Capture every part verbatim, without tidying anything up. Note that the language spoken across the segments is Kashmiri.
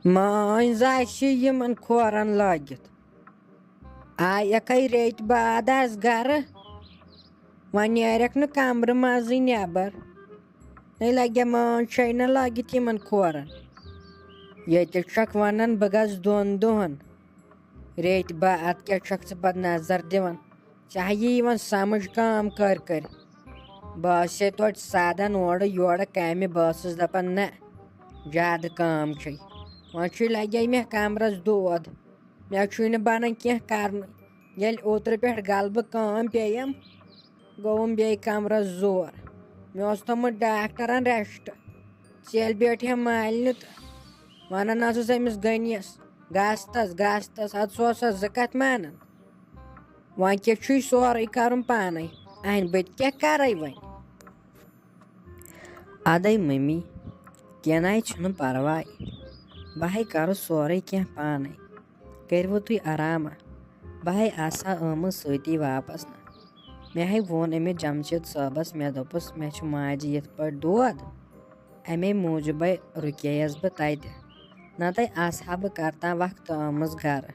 مٲنٛز آسہِ یِمن کھورن لٲگِتھ۔ آیکھے ریٚتۍ بعد آس گرٕ، وۄنۍ نیرکھ نہٕ کمرٕ منٛزٕے نٮ۪بر۔ نے لگیا مٲنٛز چھے نہٕ لٲگِتھ یِمن کھورن۔ ییٚتہِ چھکھ ونان بہٕ گژھٕ دۄن دۄہن۔ ریٚتۍ بعد کیٛاہ چھکھ ژٕ پتہٕ نظر دِوان؟ ژےٚ ہا یی یِوان سمجھ کٲم کٔرۍ کٔرۍ۔ بہٕ ٲسے توتہِ سادن اورٕ یورٕ کامہِ، بہٕ ٲسٕس دپان نہ، زیادٕ کٲم چھے۔ وۄنۍ چھُے لگے مےٚ کمرس دود، مےٚ چھُے نہٕ بنان کینٛہہ کرنُے۔ ییٚلہِ اوترٕ پٮ۪ٹھ غلبہٕ کٲم پیٚیَم، گوٚوُم بیٚیہِ کمرس زور۔ مےٚ اوس تھوٚمُت ڈاکٹرن ریسٹ۔ ژٕ ییٚلہِ بیٹھے مالنہِ تہٕ ونان ٲسٕس أمِس غنیس، گژھ تس، گژھ تس، ادٕ سُہ اوسا زٕ کتھ مانان؟ وۄنۍ کیٛاہ چھُے سورُے کرُن پانے؟ اہنہِ بہٕ تہِ کیٛاہ کرے وۄنۍ؟ ادے ممی، کینٛہہ ناے چھُنہٕ پرواے، بہٕ ہے کرٕ سورُے کینٛہہ پانے۔ کٔرِو تُہۍ آرامہ، بہٕ ہے آسہٕ ہا آمٕژ سۭتی واپس نہ۔ مےٚ ہے ووٚن أمِس جمشید صٲبس، مےٚ دوٚپُس مےٚ چھُ ماجہِ یِتھ پٲٹھۍ دود، امے موٗجوٗبے رُکییس بہٕ تتہِ، نتہٕ آسہٕ ہا بہٕ کرتام وقتہٕ آمٕژ گرٕ۔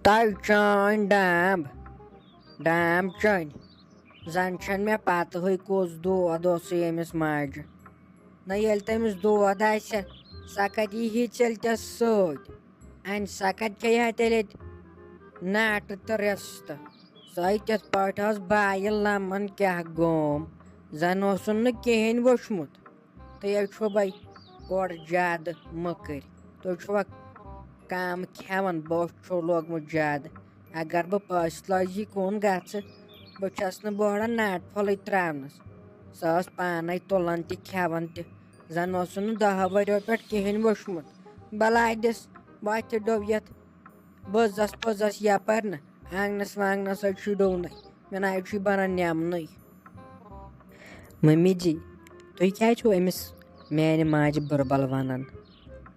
تۄہہِ چٲنۍ ڈامب، ڈامب چٲنۍ۔ زن چھَنہٕ مےٚ پتہٕے کُس دود اوسُے أمِس ماجہِ۔ نہ ییٚلہِ تٔمِس دود آسہِ، سۄ کتہِ یی ہے ژےٚ تہِ سۭتۍ؟ انہِ سۄ کتہِ کھیٚیہِ ہا تیٚلہِ ییٚتہِ ناٹہٕ تہٕ رِستہٕ؟ سۄے تِتھ پٲٹھۍ ٲس بایہِ لمن کیٛاہ گوم، زن اوسُن نہٕ کِہیٖنۍ وُچھمُت۔ تُہۍ حظ چھِو بَے اورٕ زیادٕ مٔکٕرۍ۔ تُہۍ چھِوا کَم کھٮ۪وان؟ بوٚچھ چھو لوگمُت زیادٕ۔ اگر بہٕ پٲسۍ لٲجی کُن گژھٕ، بہٕ چھَس نہٕ بوڑان ناٹہِ پھوٚلٕے ترٛاونَس۔ سۄ ٲس پانَے تُلان تہِ کھٮ۪وان تہِ۔ زَن اوسُن نہٕ دَہو ؤریو پٮ۪ٹھ کِہیٖنۍ وُچھمُت۔ بَلاے دِس وَتھِ ڈوٚو یَتھ بٔزَس پٔزَس یَپٲرۍ نہٕ۔ آنٛگنَس وانٛگنَس حظ چھُ ڈوٚونٕے۔ مےٚ نہ حظ چھُے بَنان نٮ۪منٕے۔ مٔمی جی، تُہۍ کیٛازِ چھِو أمِس میٛانہِ ماجہِ بُربَل وَنان؟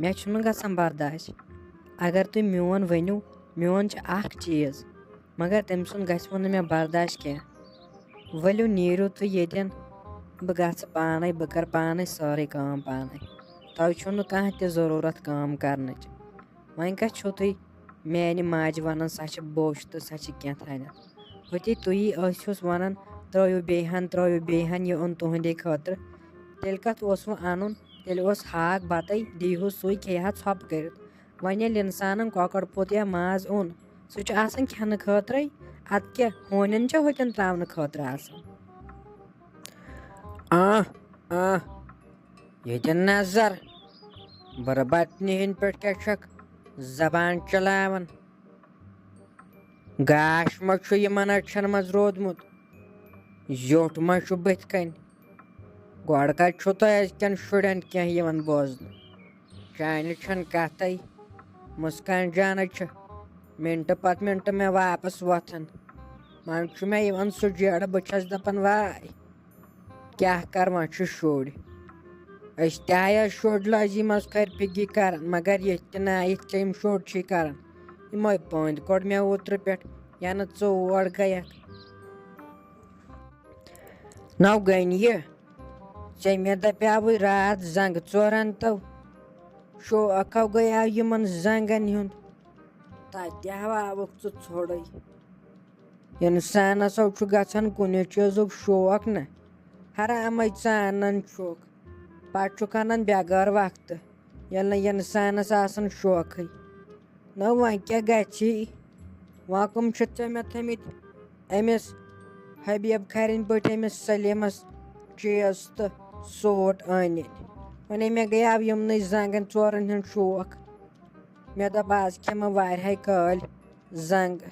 مےٚ چھُنہٕ گژھان برداش۔ اگر تُہۍ میون ؤنِو، میون چھُ اَکھ چیٖز، مگر تٔمۍ سُنٛد گژھِ وۄنۍ نہٕ مےٚ برداش کینٛہہ۔ ؤلِو نیٖرِو تُہۍ ییٚتٮ۪ن، بہٕ گژھٕ پانَے، بہٕ کَرٕ پانَے سٲرٕے کٲم پانَے۔ تۄہہِ چھُو نہٕ کانٛہہ تہِ ضروٗرت کٲم کَرنٕچ۔ وۄنۍ کَتھ چھِو تُہۍ میٛانہِ ماجہِ وَنان، سۄ چھِ بوٚچھ تہٕ سۄ چھِ کینٛہہ تھانٮ۪تھ؟ ہُتہِ تُہی ٲسِوس وَنان، "ترٛٲیِو بیٚیہِ ہَن، ترٛٲیِو بیٚیہِ ہَن، یہِ اوٚن تُہٕنٛدے خٲطرٕ۔" تیٚلہِ کَتھ اوس وۄنۍ اَنُن؟ تیٚلہِ اوس ہاکھ بَتَے، دیٖہُس سُے، کھیٚیہِ ہا ژھۄپہٕ کٔرِتھ۔ وۄنۍ ییٚلہِ اِنسانَن کۄکَر پوٚت یا ماز اوٚن، سُہ چھُ آسان کھٮ۪نہٕ خٲطرَے، اَدٕ کیٛاہ ہونٮ۪ن چھا ہُتٮ۪ن ترٛاونہٕ خٲطرٕ آسان؟ آہ، آہ، ییٚتٮ۪ن نظر، بربطنہِ ہٕنٛدۍ پٲٹھۍ کیٛاہ چھکھ زبان چلاوان؟ گاش ما چھُ یِمن أچھن منٛز روٗدمُت؟ زیوٹھ ما چھُ بٕتھِ کنہِ؟ گۄڈٕ کتہِ چھُو تۄہہِ أزکٮ۪ن شُرٮ۪ن کینٛہہ یِوان بوزنہٕ؟ چانہِ چھَنہٕ کتھے۔ مسکان جانٕے چھِ منٹہٕ پتہٕ منٹہٕ مےٚ واپس وۄتھان۔ منٛزٕ چھُ مےٚ یِوان سُہ جیرٕ، بہٕ چھَس دپان، واے، کیٛاہ کَرٕ وۄنۍ چھِ شُرۍ۔ أسۍ تہِ آیہِ شُرۍ لٲزی منٛز کھرِ پِگی کَران، مگر ییٚتہِ تہِ نہ یِتھ کٔنۍ یِم شُرۍ چھِ کَران۔ یِمَے پٔنٛدۍ کوٚڑ مےٚ اوترٕ پٮ۪ٹھ، یَنہٕ ژٕ اور گٔیَکھ۔ نَو گٔنۍ یہِ، ژےٚ مےٚ دَپیٛاوُے راتھ زنٛگہٕ ژورَن تو۔ شوقو گٔیاو یِمَن زنٛگَن ہُنٛد، تَتہِ ہاو آوُکھ ژٕ ژھوٚرُے۔ اِنسانس ہو چھُ گژھان کُنہِ چیٖزُک شوق نہ، حرامے ژانان چھُکھ، پتہٕ چھُکھ انان بغٲر وقتہٕ، ییٚلہِ نہٕ اِنسانس آسان شوقٕے۔ نہ وۄنۍ کیٛاہ گژھی؟ وۄنۍ کٕم چھِ ژےٚ مےٚ تھٲمٕتۍ أمِس حبیب کھرٕنۍ پٲٹھۍ أمِس سلیمس چیٖز تہٕ سوٹ أنِتھ؟ وۄنۍ مےٚ گٔیاو یِمنٕے زنٛگن ژورن ہُنٛد شوق۔ مےٚ دوٚپ، آز کھٮ۪مہٕ واریاہے کٲلۍ زنٛگہٕ۔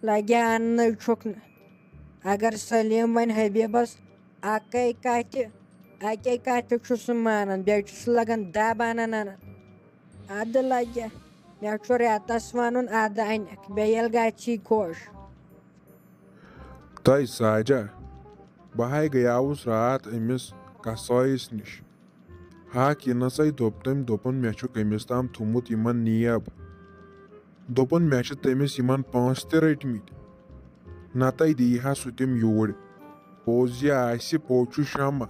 لگہِ ہا اننَے چھُکھ نہٕ۔ اگر سلیٖم وَنہِ حبیبس اَکَے کَتھِ، اَکے کَتھِ چھُ سُہ مانان، بیٚیہِ چھُ سُہ لگان دَب اَنان اَنان۔ اَدٕ لگہِ، مےٚ چھُ رٮ۪تس وَنُن، اَدٕ اَنٮ۪کھ، بیٚیہِ ییٚلہِ گژھی خۄش۔ تۄہہِ ساجا، بہٕ ہاے گٔیاوُس راتھ أمِس کسٲیِس نِش۔ ہاکھ یِنَسَے دوٚپ تٔمۍ، دوٚپُن، "مےٚ چھُ کٔمِس تام تھوٚمُت یِمَن نیب۔" دوٚپُن، "مےٚ چھِ تٔمِس یِمَن پونٛسہٕ تہِ رٔٹۍمٕتۍ۔ نَتَے دِیہِ ہا سُہ تِم یوٗرۍ۔ پوٚز یہِ آسہِ، پوٚز چھُ شمع۔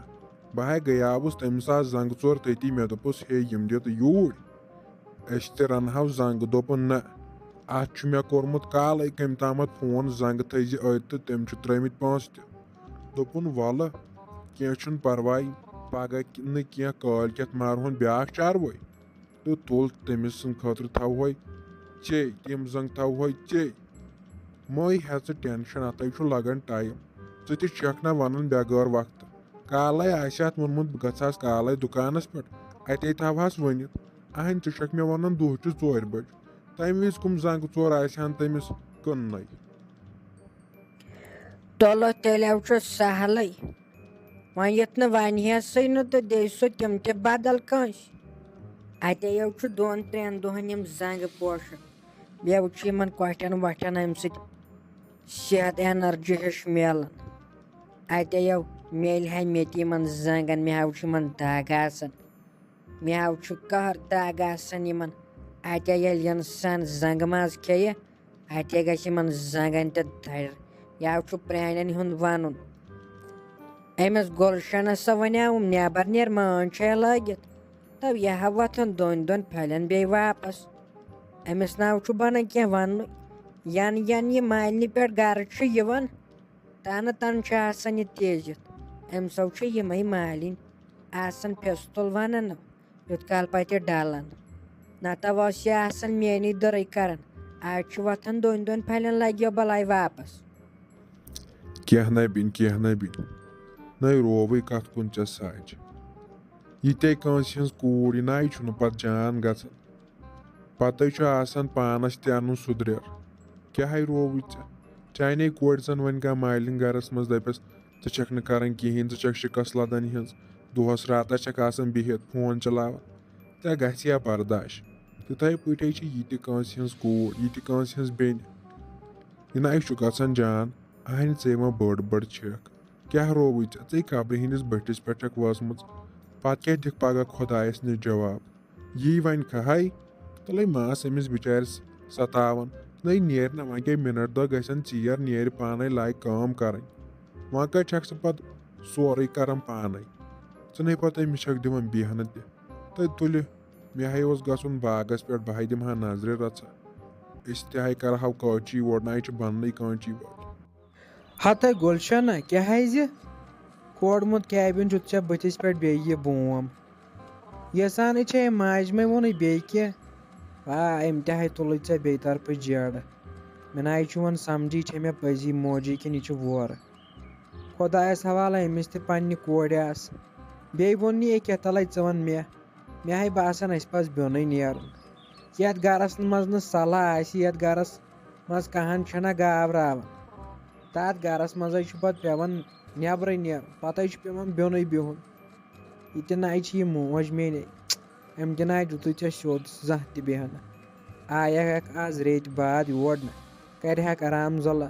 بہٕ ہاے گٔیاوُس تٔمِس آسہٕ زنٛگہٕ ژور تٔتی، مےٚ دوٚپُس، "ہے، یِم دِ تہٕ یوٗرۍ، أسۍ تہِ رَنہٕ ہاو زنٛگہٕ۔" دوٚپُن، "نہ، اَتھ چھُ مےٚ کوٚرمُت کالَے کٔمۍ تامَتھ فون، زنٛگہٕ تھٲیزِ أتۍ تہٕ تٔمۍ چھُ ترٛٲومٕتۍ پونٛسہٕ تہِ۔" دوٚپُن، "وَلہٕ، کینٛہہ چھُنہٕ پَرواے، پَگاہ نہٕ کینٛہہ، کٲلۍ کٮ۪تھ مارہون بیٛاکھ چاروٲے۔" تہٕ تُل تٔمِس سٕنٛدِ خٲطرٕ تھاوہوے چے، تِم زنٛگہٕ تھاوہوے چے۔ مہٕ ہےٚ ژٕ ٹٮ۪نشَن، اَتھَے چھُ لَگان ٹایم۔ ژٕ تہِ چھَکھ نہ وَنان بٮ۪غٲر وقتہٕ۔ کالَے آسہِ اَتھ ووٚنمُت، بہٕ گژھٕ ہَس کالَے دُکانَس پٮ۪ٹھ، اَتے تھاوہَس ؤنِتھ۔ اَہَنۍ، ژٕ چھَکھ مےٚ وَنان دۄہچہِ ژورِ بَجہِ۔ تَمہِ وِزِ کٕم زنٛگہٕ ژور آسہِ ہَن تٔمِس کٕننَے؟ تُلہٕ تیٚلہِ چھُ سہلٕے۔ وۄنۍ یُتھ نہٕ وَنہِ ہٮ۪سٕے نہٕ تہٕ دِیہِ سُہ تِم تہِ بدل کٲنٛسہِ۔ اَتے چھُ دۄن ترٛٮ۪ن دۄہَن یِم زنٛگہٕ پوشان۔ بیٚیہِ چھُ یِمَن کۄٹھٮ۪ن وۄٹھٮ۪ن اَمہِ سۭتۍ صحت، energy ہِش میلان۔ اَتے میلہِ ہا مےٚ تہِ یِمَن زنٛگَن، مےٚ ہا چھُ یِمَن دَگ آسان۔ مےٚ ہا چھُ قہر دَگ آسان یِمَن۔ اَتے ییٚلہِ اِنسان زنٛگہٕ ماز کھیٚیہِ، اَتے گژھِ یِمَن زنٛگَن تہِ دَرِ۔ یہِ ہا چھُ پرٛانٮ۪ن ہُنٛد وَنُن۔ أمِس گُلشَنَس سا وَنیٛاوُم، "نٮ۪بَر نیر، مٲنٛز چھے لٲگِتھ۔" تَو یہِ ہا وۄتھان دۄن دۄن پھَلٮ۪ن بیٚیہِ واپَس۔ أمِس نہ چھُ بَنان کینٛہہ وَننُے۔ یَنہٕ یَنہٕ یہِ مالنہِ پٮ۪ٹھ گَرٕ چھُ یِوان، تَنہٕ تَنہٕ چھُ آسان یہِ تیزِتھ۔ أمۍ سو چھِ یِمَے مالِنۍ آسان پھِستُل وَنان، یوٚت کال پَتہٕ ڈَلان۔ نَتہٕ اوس یہِ آسان میٛٲنی دٔرٕے کَران۔ آز چھُ وۄتھان دۄن دۄن پھَلٮ۪ن لَگیو بَلاے واپَس۔ کینٛہہ نَے بیٚنہِ، کینٛہہ نَے بیٚنہِ۔ نَے رووٕے کَتھ کُن ژےٚ سَچ۔ یہِ تے کٲنٛسہِ ہٕنٛز کوٗر، یہِ نَے چھُنہٕ پَتہٕ جان گژھان۔ پَتَے چھُ آسان پانَس تہِ اَنُن سُدریر۔ کیٛاہ ہے رووُے ژےٚ؟ چانے کورِ زَن وۄنۍ کانٛہہ مالِنۍ گَرَس منٛز دَپٮ۪س، "ژٕ چھَکھ نہٕ کَران کِہیٖنۍ، ژٕ چھَکھ شِکَس لَدان یِہٕنٛز، دۄہَس راتَس چھَکھ آسان بِہِتھ فون چلاوان۔" ژےٚ گژھِ یا برداش۔ تِتھَے پٲٹھۍ چھِ یہِ تہِ کٲنٛسہِ ہٕنٛز کوٗر، یہِ تہِ کٲنٛسہِ ہٕنٛز بیٚنہِ۔ یہِ نَے چھُ گژھان جان، اَہَنہِ ژے ما بٔڑ بٔڑ چھَکھ؟ کیٛاہ رووُے ژےٚ؟ ژے قبرِ ہٕنٛدِس بٔٹھِس پٮ۪ٹھ چھَکھ وٲژمٕژ۔ پَتہٕ کیٛاہ دِکھ پَگاہ خۄدایَس نِش جواب؟ یی وۄنۍ کھہَے، تُلَے ماس أمِس بِچارِس ستاوان۔ نَے نیرِ نہ، وۄنۍ کیٛاہ مِنَٹ دہ گژھن ژیر، نیرِ پانَے، لاگہِ کٲم کَرٕنۍ۔ وۄنۍ کَتہِ چھَکھ ژٕ پَتہٕ سورُے کَران پانَے؟ ژٕ نَے پَتہٕ أمِس چھَکھ دِوان بیٚہنہٕ تہِ۔ تہٕ تُلہِ، مےٚ ہَے اوس گژھُن باغَس پٮ۪ٹھ، بہٕ ہَے دِمہٕ ہا نظرِ رَژھا۔ أسۍ تہِ ہَے کَرہاو کٲچی اوڑ، نَے چھِ بَننٕے کٲچی وٲلۍ۔ ہتہٕ گُلشنہ، کیٛاہ حظ یہِ کھوڑمُت کیبن چھُتھ ژےٚ بٕتھِس پٮ۪ٹھ بیٚیہِ یہِ بوم؟ یژھانٕے چھے ماجہِ مےٚ ووٚنُے بیٚیہِ کینٛہہ۔ آ، أمۍ تہِ ہاے تُلٕے ژےٚ بیٚیہِ طرفہٕ جیرٕ۔ مےٚ ناے چھُ وۄنۍ سمجھی، چھے مےٚ پٔزی موجی کِنہٕ یہِ چھُ وورٕ۔ خۄدایس حوالہٕ، أمِس تہِ پننہِ کورِ آسہٕ۔ بیٚیہِ ووٚن نہٕ یہِ کینٛہہ، تَلَے ژٕ وَن مےٚ۔ مےٚ ہاے باسان، اَسہِ پَزِ بیوٚنُے نیرُن۔ یَتھ گَرَس منٛز نہٕ صلاح آسہِ، یَتھ گَرَس منٛز کَہَن چھَنہ گاو راوان۔ تَتھ گَرَس منٛزَے چھُ پَتہٕ پٮ۪وان نٮ۪برَے نیرُن، پَتَے چھُ پٮ۪وان بیوٚنُے بِہُن۔ یہِ تہِ نَے چھِ یہِ موج میٛٲنۍ، أمۍ تہِ نَے دیُتُے ژےٚ سیوٚد زانٛہہ تہِ بیٚہنہٕ۔ آیَکھ آز ریٚتۍ بعد یور نہٕ، کَرِہَکھ آرام زَلہٕ،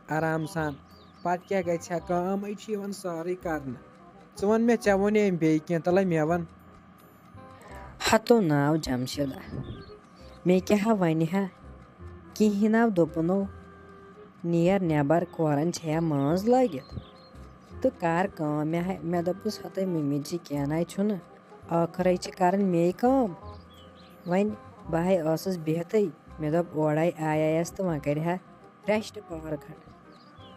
آرام سان۔ پَتہٕ کیٛاہ گژھِ ہا، کٲمٕے چھِ یِوان سٲرٕے کَرنہٕ۔ ژٕ وَن مےٚ، ژےٚ ووٚنے أمۍ بیٚیہِ کینٛہہ؟ تَلَے مےٚ وَن۔ ہتو ناو جمشیدہ۔ مےٚ کیٛاہ ہا وَنہِ ہا؟ کِہیٖنۍ ناو دوٚپُنو، "نیر نٮ۪بر، کورَن چھےٚ یا مٲنٛز لٲگِتھ تہٕ کَر کٲم۔" مےٚ ہا، مےٚ دوٚپُس، "ہتَے مٔمی جی، کینٛہہ نَے چھُنہٕ، ٲخرَے چھِ کَرٕنۍ مے کٲم۔" وۄنۍ بہٕ ہَے ٲسٕس بِہتھٕے، مےٚ دوٚپ، اورَے آیایَس تہٕ وۄنۍ کَرِ ہا ریسٹ پٔہر کھنٛڈ۔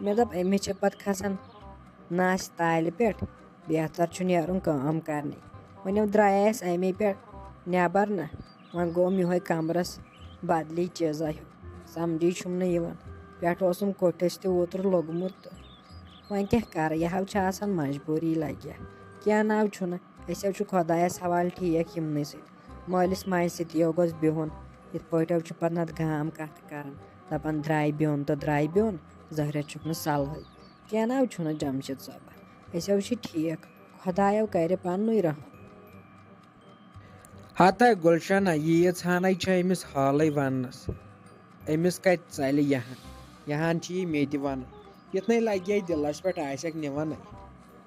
مےٚ دوٚپ، أمِس چھِ پَتہٕ کھسان نَس تالہِ پٮ۪ٹھ، بہتر چھُ نیرُن کٲم کرنہِ۔ وۄنۍ درٛایس اَمے پٮ۪ٹھ نٮ۪بر نہ، وۄنۍ گوٚوُم یِہوٚے کمرس بدلی چیٖزا ہیوٗ، سمجھے چھُم نہٕ یِوان۔ پٮ۪ٹھٕ اوسُم کوٚٹھِس تہِ اوترٕ لوٚگمُت تہٕ وۄنۍ کیٛاہ کرٕ، یہِ ہاو چھِ آسان مجبوٗری لگہِ۔ کینٛہہ ناو چھُنہٕ، أسۍ ہاو چھِ خۄدایس حوالہٕ ٹھیٖک یِمنٕے سۭتۍ۔ مٲلِس ماجہِ سۭتۍ یو گوٚژھ بِہُن، یِتھ پٲٹھۍ ہاو چھُ پتہٕ نتہٕ گام کتھٕ کران، دپان درٛاے بیوٚن تہٕ درٛاے بیوٚن، زہرٮ۪س چھُکھ نہٕ صلہٕے۔ کینٛہہ ناو چھُنہٕ جمشید صٲبہ، أسۍ ہو چھِ ٹھیٖک، خۄدایو کرِ پننُے رحم۔ ہتا گُلشنہ، ییٖژ ہانَے چھےٚ أمِس حالٕے وننَس۔ أمِس کتہِ ژلہِ یہِ ہن؟ یہِ ہن چھِ یہِ مےٚ تہِ ونان۔ یِتھنَے لگہِ ہے دِلس پٮ۪ٹھ آسٮ۪کھ نِوانٕے۔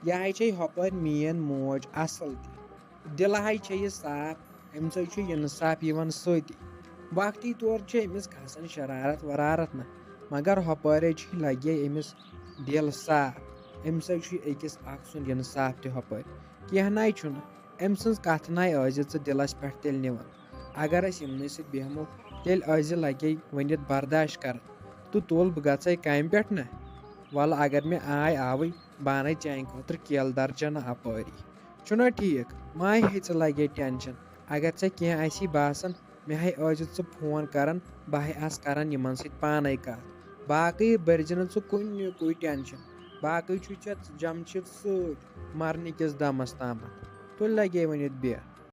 یہِ ہاے چھے ہۄپٲرۍ میٲنۍ موج اصل تہِ۔ دِلہٕ ہاے چھےٚ یہِ صاف، أمۍ سۭتۍ چھُ اِنصاف یِوان سۭتی۔ وقتی طور چھِ أمِس کھسان شرارت ورارت نہ، مگر ہۄپٲرۍ چھُے لگے أمِس دِل صاف۔ أمۍ سۭتۍ چھُے أکِس اکھ سُنٛد اِنصاف تہِ ہۄپٲرۍ۔ کینٛہہ نَے چھُنہٕ، أمۍ سٕنٛز کَتھ نَے ٲسۍ زِ ژٕ دِلَس پٮ۪ٹھ تیٚلہِ نِوان۔ اگر أسۍ یِمنٕے سۭتۍ بیٚہمو، تیٚلہِ ٲسۍ زِ لَگے ؤنِتھ برداش کَران۔ تہٕ تُل، بہٕ گژھے کامہِ پٮ۪ٹھ نہ۔ وَلہٕ، اگر مےٚ آے آوٕے، بہٕ اَنَے چانہِ خٲطرٕ کیلہٕ درجنہٕ اَپٲری۔ چھُنا ٹھیٖک؟ ماے ہے ژٕ لَگے ٹٮ۪نشَن۔ اگر ژےٚ کینٛہہ آسی باسان، مےٚ ہے ٲسۍ زِ ژٕ فون کَران، بہٕ ہے آسہٕ کَران یِمَن سۭتۍ پانَے کَتھ۔ باقٕے بٔرۍ زِ نہٕ ژٕ کُنیُکُے ٹٮ۪نشَن۔ باقٕے چھُے ژےٚ جمشید سۭتۍ مَرنہٕ کِس دَمَس تامَتھ۔ تُلۍ لَگے ؤنِتھ بیٚہہ۔